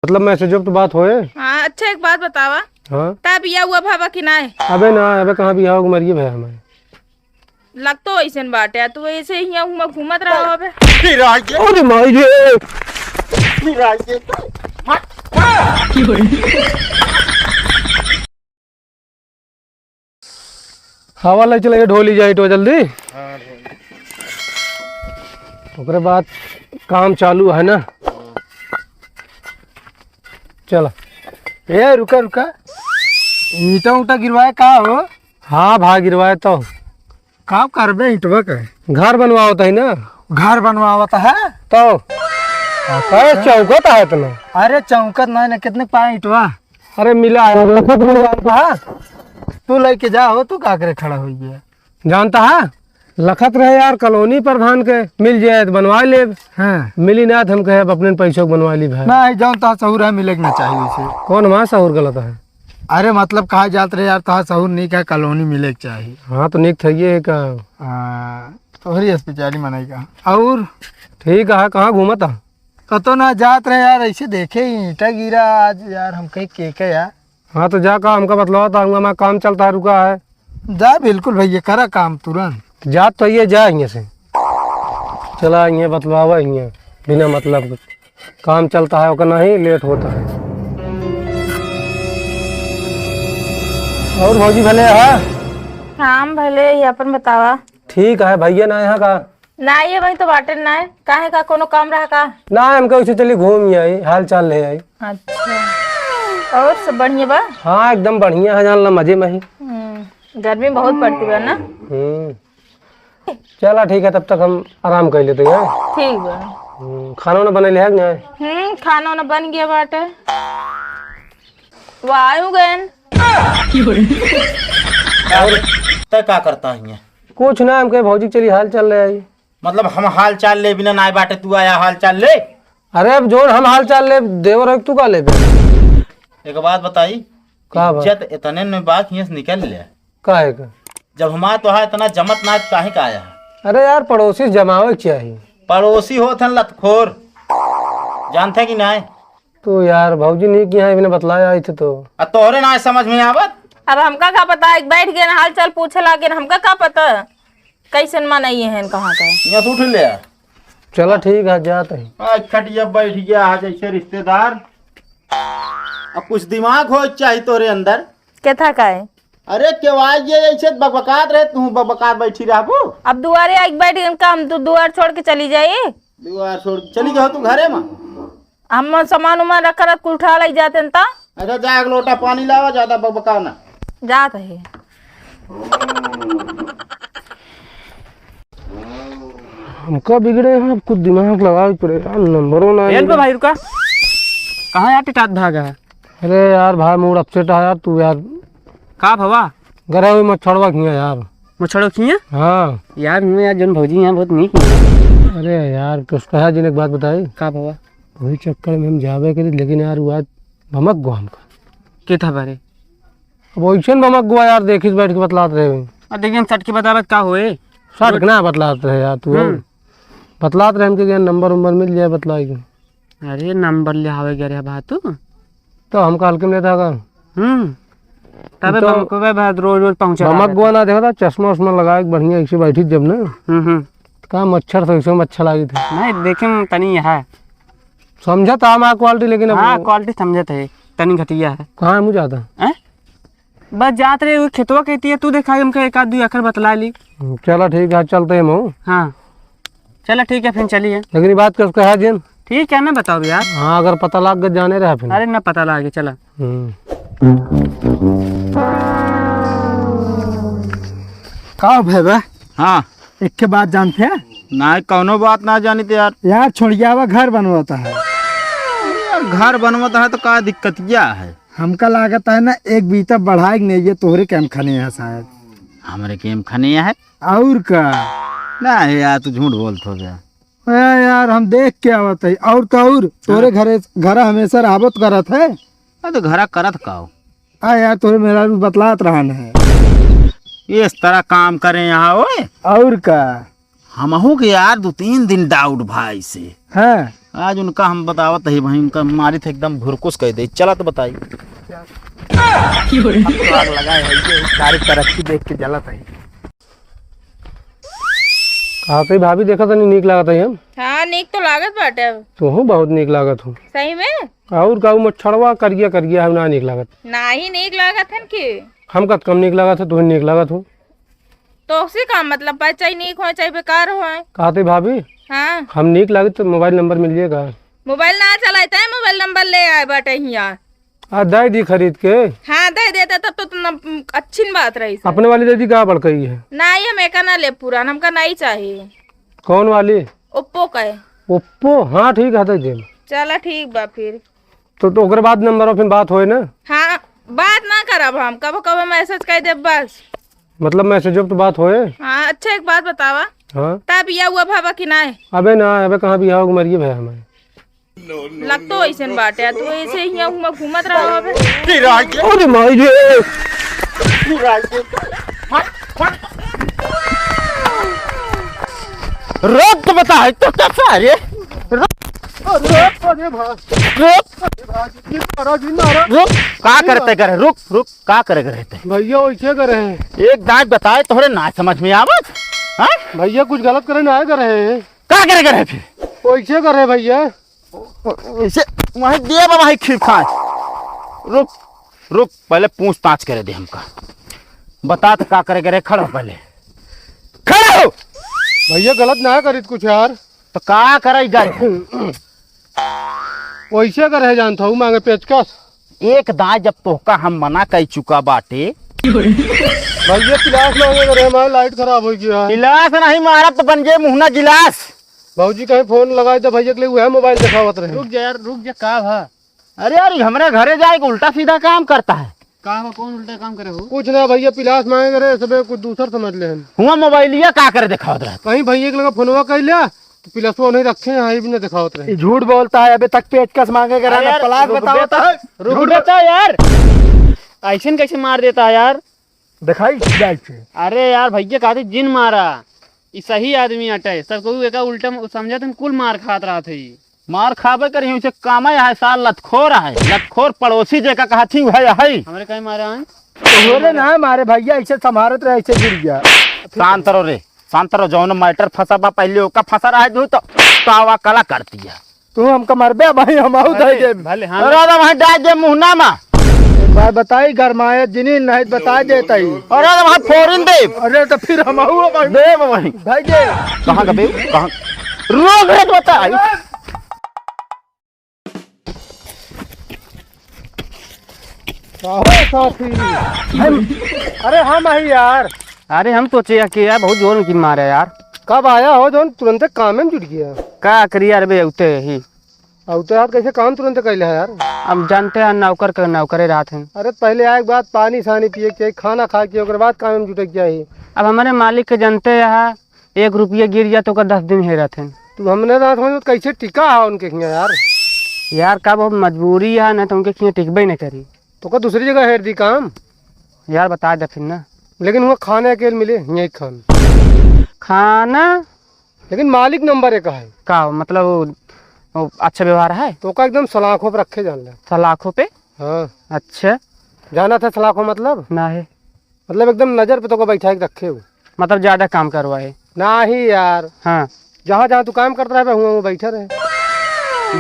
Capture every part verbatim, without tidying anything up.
मतलब मैसेजो पे तो बात होए। हाँ, अच्छा एक बात बतावा। हाँ। तब बिया हुआ भावा कि नाय? अबे ना, अबे कहाँ बिया होगा, मरिए भया हमारे। लगतो ऐसन बाटे, तू ऐसे ही हुआ घूमत रहा अबे। फिर आ गया। अरे माई रे। फिर आ गया। हवा ले चले, ढोली जाए तो जल्दी। हाँ, ढोली। ओकरे बाद काम चालू है ना। चला। ए, रुका, रुका। ईंटा उंटा गिरवाए का हो? हाँ भाई, गिरवाए तो। का करबे ईंटवा के? घर बनवावत है ना। घर बनवावत है? तो। हाँ, कहे चौकत है इतना। अरे चौकत नहीं ना, कितने पाए ईंटवा? अरे मिला है, लखत रहे जानता है? तू लेके जा हो, तू का करे खड़ा हो गया? जानता है, लखत रहे यार, कॉलोनी प्रधान के मिल जाए तो बनवा लेब। हाँ। मिली ना तो हम कहे अब अपने पैसों को बनवा ली भाई। नहीं, जौन तहा सहूर है, मिले के ना चाहिए इसे। कौन हमारा सहूर गलत है? अरे मतलब कहा जात रहे यार, तहा सहूर नहीं का, कॉलोनी मिले के चाहिए। हाँ, तो निक था ये का। हाँ, तोहरी अस्पताली मनाई का। और? ठीक है, कहाँ घूमत है? कतो ना जात रहे यार, ऐसे देखे ही ईंटा गिरा आज यार, हम कहीं के के यार। हाँ, तो जा का हमका बतलावा था, हमका काम चलता है, रुका है। जा बिल्कुल भैया, करा काम तुरंत। जा तो ये जा हियाँ से। चला हियाँ बतलावा हियाँ, बिना मतलब के। काम चलता है, ओकर नहीं लेट होता है। और भौजी भले है? हाँ, हम भले ही, अपन बतावा। ठीक है, भैया ना यहाँ का? ना, ये वही तो बाटे ना है। काहे का, कोनो काम रहा का? ना, हमके उसे चली घूम ही आई, हाल चाल ले आई। अच्छा, और सब बढ़िया बा? हाँ, एकदम बढ़िया है, जान ला मजे में ही। हम्म, गर्मी बहुत पड़ती बा ना? हम्म, चला ठीक है, तब तक हम आराम कर लेते हैं। ठीक बा। हम्म, खाना वाना बनैले है कि नहीं? हम्म, खाना वाना बन गया बाटे। वाह, आयु गयन। और तय का करता है ये? कुछ ना, हमके भौजी के चली हाल चाल ले आई। मतलब हम हाल चाल ले बिना नाय बाटे, तू आया हाल चाल ले? अरे अब जोन हम हाल चाल ले, देवर हो, तू का लेबे? एक बात बताई, का बा? इज्जत इतने में बात हियां से निकल ले। काहे का? जब हमार तोहार इतना जमत ना, तो काहे का आया है? अरे यार, पड़ोसी जमावे के चाही। पड़ोसी होत हन लतखोर, जानते कि नाय? तो यार, भौजी नहीं किया है, इन्हें बतलाया आई थे तो। आ तोहरे ना समझ में आवत? अब हमका का पता, एक बैठ गए ना, हाल चाल पूछे लागे ना, हमका का पता कैसन मनई है, कहाँ का है। यहाँ से उठ ले यार। चला ठीक है, जात है। आज खटिया बैठ गया, आज ऐसे रिश्तेदार। अब कुछ दिमाग हो चाही तोरे अंदर। के था का है? अरे केवाई ये ऐसे बकबकात रहे, तू बकबकात बैठी रहबू। अब दुआरे आके बैठ गन का, हम तू दुआर छोड़ के चली जाई? दुआर छोड़ के चली जाओ तू घरे में। हम सामान उमान रखा रहत, कुल उठा लई जाते न ता। अच्छा जा एक लोटा पानी लावा, ज्यादा बकबकाओ ना। जात है। हमका बिगड़े हैं, अब कुछ दिमाग लगावे के पड़ेगा, नंबरों ना एन पे मिले। भाई रुका, कहाँ यार टिटात भागा है? अरे यार भाई, मूड अपसेट है यार, तू यार। का भवा? गरा हुई मच्छरवा खिया यार। मच्छरवा खिया? हाँ। यार, मैं यार जौन भौजी यहाँ बहुत नीक है। अरे यार, कुछ कहा जिन एक बात बताई। का भवा? वही चक्कर में हम जावे करी, लेकिन यार वो आज भमक गो हमका। के था बारे? अब वैसे न भमक गो यार, देखिस बैठ के बतलात रहे। अब देखिए हम सट के बतावत का होए? सट के ना बतलात रहे यार तू। हम्म। बतलात रहे हमके कि नंबर उम्बर मिल जाए, बतलाई के। अरे नंबर ले आवे गया रे बा तू। तो हमका हल्के में लेता का? हम्म। तबे तो बमकवे भात रोज रोज पहुंचा बमक रहा गोवा ना देखा था, चश्मा उश्मा लगा के बढ़िया ऐसे बैठी जब ना। हम्म, हम्म। तो का मच्छर से ऐसे में अच्छा लागी था। नहीं, देखे में तनी है। समझा था हमारा क्वालिटी, लेकिन अब हाँ, वो क्वालिटी समझत है, तनी घटिया है। कहाँ है मुझे आता? हैं? बस जात रहे, वो खेतवा कहती है, तू देखा, हमका एक आध दुई अखर बतला ली। हम्म, चला ठीक है, चलते हैं हम। हाँ। चला ठीक है, फिर चलिए। लेकिन ये बात का उसका है जिन? ठीक है ना, बताओ यार। हाँ, अगर पता लाग गया, जाने रहा फिर। अरे ना, पता लागे, चला। हम्म। का भय बा? हाँ। एक के बात जानते हैं? ना, कौनो बात ना जानी तो यार। यार, छोड़ियावा घर बनवाता है। यार, घर बनवाता है तो का दिक्कत क्या है? हमका लागत है ना, एक बीता बढ़ाए के नहीं, ये तोहरे कैम खाने हैं शायद। हमरे कैम खाने हैं? और का? ना यार, तू झूठ बोलत हो बे। ए यार, हम देख के आवत है। और तो और, तोरे हाँ। घरे, घर हमेशा रहबत करत है। आ, तो घरा करत का हो? आ यार, तोरे मेरा भी बतलात रहन है। इस तरह काम करे यहाँ, ओए। और का? हमहू के यार, दो तीन दिन डाउट भाई से। हाँ। आज उनका हम बतावत ही भाई, उनका मारी थे एकदम भुरकुस कह दे। चला तो बताई। अब तो आग लगा है, ये सारी तरक्की देख के जलत है। हाँ, तो भाभी देखा तनी नीक लागत है हम। हाँ, नीक तो लागत बाटे अब। तोहू बहुत नीक लागत हो। सही में? और का उ मच्छरवा करिया करिया है, ना नीक लागत। नाही नीक लागत है कि? हम कत कम नीक लागत है, तोहू नीक लागत हो। तो उसी का मतलब बा, चाहे नीक होए, चाहे बेकार होए। कहते भाभी, हाँ। हम नीक लागे तो मोबाइल नंबर मिल जाएगा। मोबाइल ना चलाते हैं, मोबाइल नंबर ले आए बाटे हियाँ। आ, दे दी खरीद के। हाँ, दे देते तब तो तुम अच्छी न बात रही सर। अपने वाली दे दी, का बड़कई है? नाही, हम एका ना ले पुरान, हमका नाही चाहिए। कौन वाली? ओप्पो का है। ओप्पो? हाँ, ठीक है, दे दे। चला ठीक बा फिर। तो, तो ओकरे बाद नंबर पर फिर बात होए ना? हाँ, बात ना करब हम, कबो कबो मैसेज कर देब बस। मतलब मैसेज पे तो बात होए? हाँ, अच्छा एक बात बतावा। हाँ। ता बिया हुआ भावा कि नाय? अबे ना, अबे कहाँ बिया होगा, मरिए भया हमारे। लग तो ऐसे न बाटे, तू ऐसे ही यहाँ घूमा, घूमत रहा अबे। अरे माई रे। रोक तो बता है तो कैसा है रे? रोक। अरे, अरे भाई। रोक। अरे भाई, ये मारा, ये मारा। रोक। का करते करे? रुक, रुक। का करे करे ते? भैया, वैसे करे हैं। एक दांत बताए, तोहरे ना समझ में आवत? हाँ? भैया, कुछ गलत करे ना करे हैं। का करे करे फिर? वैसे करे भैया। वैसे वहीं दे बाबा, वहीं खीर खाए। रुक, रुक, पहले पूछताछ करे दे हमका। बता तो का करे करे, खड़ा हो पहले। खड़ा हो। भैया, गलत ना करित कुछ यार। तो का करे करे? वैसे करे है, जानता हूँ, मांगे पेचकस। एक दांत जब तोहका हम मना कइ चुका बाटे। भैया, पिलास मांगे करे, हमारे लाइट खराब हो गया है। पिलास नहीं मारब तो बन जाए मुहना गिलास। भौजी कहीं फोन लगाए तो भैया के लिए वह मोबाइल दिखावत रहे। रुक जा यार, रुक जा, का भा? अरे यार, ये हमरे घरे जाए के उल्टा सीधा काम करता है। का हो, कौन उल्टा काम करे हो? कुछ ना भैया, पिलास मांगे करे, सबे कुछ दूसर समझ ले हन। हुआ मोबाइलिया का करे दिखावत रहे? कहीं भैया के लगे फोनवा कइला, तो पिलसवा उन्हीं रखे हैं, आई भी ना दिखावत रहे। ये झूठ बोलता है, अबे तक पेचकस मांगे के अरे रहना, यार, पलाश रुक बताओ बे तो। तो, रुक बे तो यार। ऐसन कैसे मार देता है यार? दिखाई जाए छे। अरे यार, भैया कहते जिन मारा, ई सही आदमी अटे, सब कोई एका उल्टा म-, समझत हन, कुल मार खात रहत है ई। मार खाबे करी, उसे कामे है, साल लतखोर है, लतखोर पड़ोसी जेका कहत ही है, है। हमरे कहीं मारे हैं? तोहरे ना मारे भैया, ऐसे संभारत रहे, ऐसे गिर गया। शांत रहो रे, शांत रहो, जौन मैटर फंसा बा पहले ओका फंसा रहे दू तो, तो आवा कला कर दिया। तू हमका मरबे भाई, हम आऊ भले, दे दे। भले, हाँ। अरे तो वहीं डाल दे मुहना मा। एक बार बताई, गरमाए जिनी नहीं बता देता ही। अरे तो वहीं फोरिन दे। अरे तो फिर हम आऊ भाई। दे वहीं। भाई दे। कहाँ का बे? कहाँ? रोक रे तो बता। का हो साथी? हम, अरे हम अही यार। अरे हम सोचे कि यार बहुत जोर की मारे यार। कब आया हो जौन तुरंते काम में जुट गया? का करी यार बे, अउते ही। अउते यार कैसे काम तुरंते कैले है यार? अब जानते हैं नौकर के नौकरे रात हैं। अरे पहले आए के बाद पानी सानी पिए के चाहिए, खाना खाए के, ओकर बाद काम में जुटे के चाहिए। अब हमारे मालिक के जानते हैं एक रुपया गिर जाए तो ओकर दस दिन हेरत हैं। तू हमने ना समझ में कैसे टिका है उनके हियाँ यार। यार का बहुत मजबूरी है ना तो उनके हियाँ टिकबे नहीं करी। तो का दूसरी जगह हेर दी काम। यार बता दे फिर ना। लेकिन वो खाने अकेले मिले, यही खान। खाना? लेकिन मालिक नंबर एक है। का मतलब वो, वो अच्छा व्यवहार है? तो का एकदम सलाखों पे रखे जान ले। सलाखों पे? हाँ। अच्छा। जाना था सलाखों मतलब? ना है। मतलब एकदम नजर पे तो को बैठा के रखे हो। मतलब ज्यादा काम करवाए? नाही यार। हाँ। जहाँ जहाँ तू काम करता रहे, हुआ वो बैठा रहे।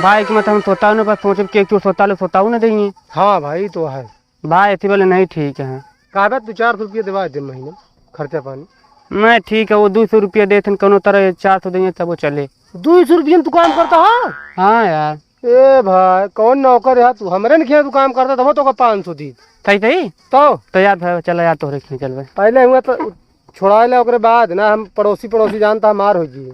भाई कि मतलब हम सोता ना, बस सोचे कि एक चोर सोता लो, सोता ना देंगे। हाँ भाई, तो है। भाई, इतनी वाले नहीं ठीक है। का बात, तू चार सौ रुपये देवा दे महीने खर्चा पानी। नहीं, ठीक है, वो दो सौ रुपये देते हैं, कोनो तरह चार सौ देंगे तब वो चले। दो सौ रुपये में तू काम करता है? हाँ यार। ए भाई, कौन नौकर है तू? हमरे ने किया तू काम करता, तब तो का पाँच सौ दी। सही, सही? तो? तो यार भाई, चला यार, तोहरे खींच चलबे। पहले हुआ तो छोड़ा ले, ओकरे बाद ना हम पड़ोसी, पड़ोसी जानता, मार हो जी।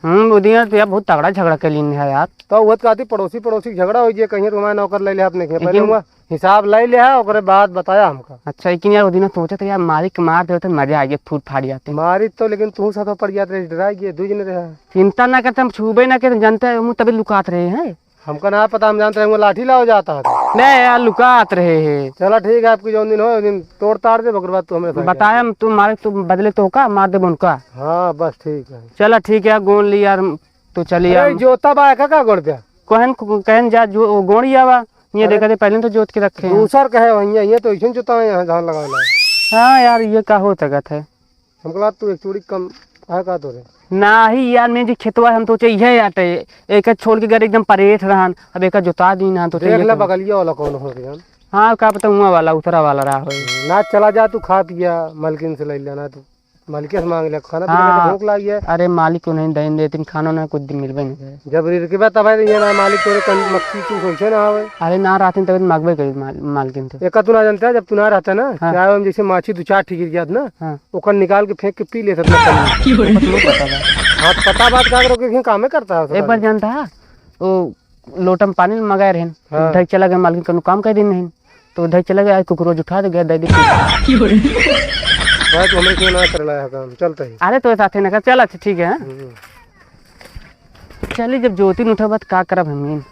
हम्म, वो दिन यार, तो यार बहुत तगड़ा झगड़ा कर लीन है यार। तो वो कहती पड़ोसी, पड़ोसी के झगड़ा हो गया, कहीं तो हमारे नौकर ले ले अपने के। पहले लेकिन हुआ हिसाब ले ले है, ओकरे बाद बताया हमका। अच्छा, लेकिन यार, वो दिन सोचा था यार, मारी के मार देते, मजा आ गया, फूट फाट जाते। मारी तो, लेकिन तू साथ पड़ जाते रहे, डरा गए, दू जने रहे। चिंता ना करते, हम छूबे ना करते, जानते हैं, हम तभी लुकात रहे हैं। हमका ना पता, हम जानते रहे, वो लाठी लाओ जाता है। नहीं यार, लुकात रहे हैं। चला ठीक है, आपकी जौन दिन हो, उस दिन तोड़ ताड़ दे, ओकर बाद तू हमें बताया, हम तू मारे, तू बदले तो का, मार दे उनका। हाँ, बस ठीक है। चला ठीक है, गोन ली यार, तो चली अरे, यार। जोता बा का, का गोड़ पे? कहन, कहन जा जो गोड़ी आवा, ये अरे, देखा दे, पहले तो जोत के रखे हैं। दूसर कहे वहीं, ये तो ऐसे जोता है यहाँ धान लगावे ला। हाँ यार, ये का हो सकत है? हमको लगा तू एक चूड़ी कम है का तोरे? नाही यार, मैं जी खेतवा हम तो चाहिए आटे, एक छोड़ के घर एकदम परेठ रहन, अब एक जोता दी ना तो देख चाहिए ले कम। बगलिया वाला कौन हो गया? हाँ, का पता हुआ वाला, उतरा वाला रहा हो। ना चला जा तू, खा पिया, मालकिन से ले लेना तू। मालिक से मांग ले, खाना पीना का तो हाँ। भूख लागी है। अरे मालिक को नहीं देन देतिन, खानो ना कुछ दिन मिलबे नहीं करे। जब रिरकबे तब है, ये ना मालिक तोरे कन मक्खी चूस होइसे ना आवे। अरे ना रहतिन तब मांगबे करी माल-, मालकिन से। एका तू ना जानता, जब तू ना रहता ना, हाँ। क्या हम जैसे माछी दो चार ठी गिर गया था ना, हाँ। ओकर निकाल के फेंक के पी लेता था पानी। की हो रही? ओकर तो पता बा। हाँ, तो पता बात का करो कि कामे करता है एक बार जानता है, वो लोटा में पानी मगाए रहन, हाँ। धई चला गए मालकिन, कनु काम कर दिन नहीं। तो उधर चले गए, आज कुकरोच उठा दे गया, दे दे। की हो रही? भाई, तू हमरे क्यों ना कर लाया काम? चलते ही। अरे, तो साथे ना कर, चल, अच्छा, ठीक है, हाँ? हम्म। चली, जब जोतिन उठा बात का करब हम?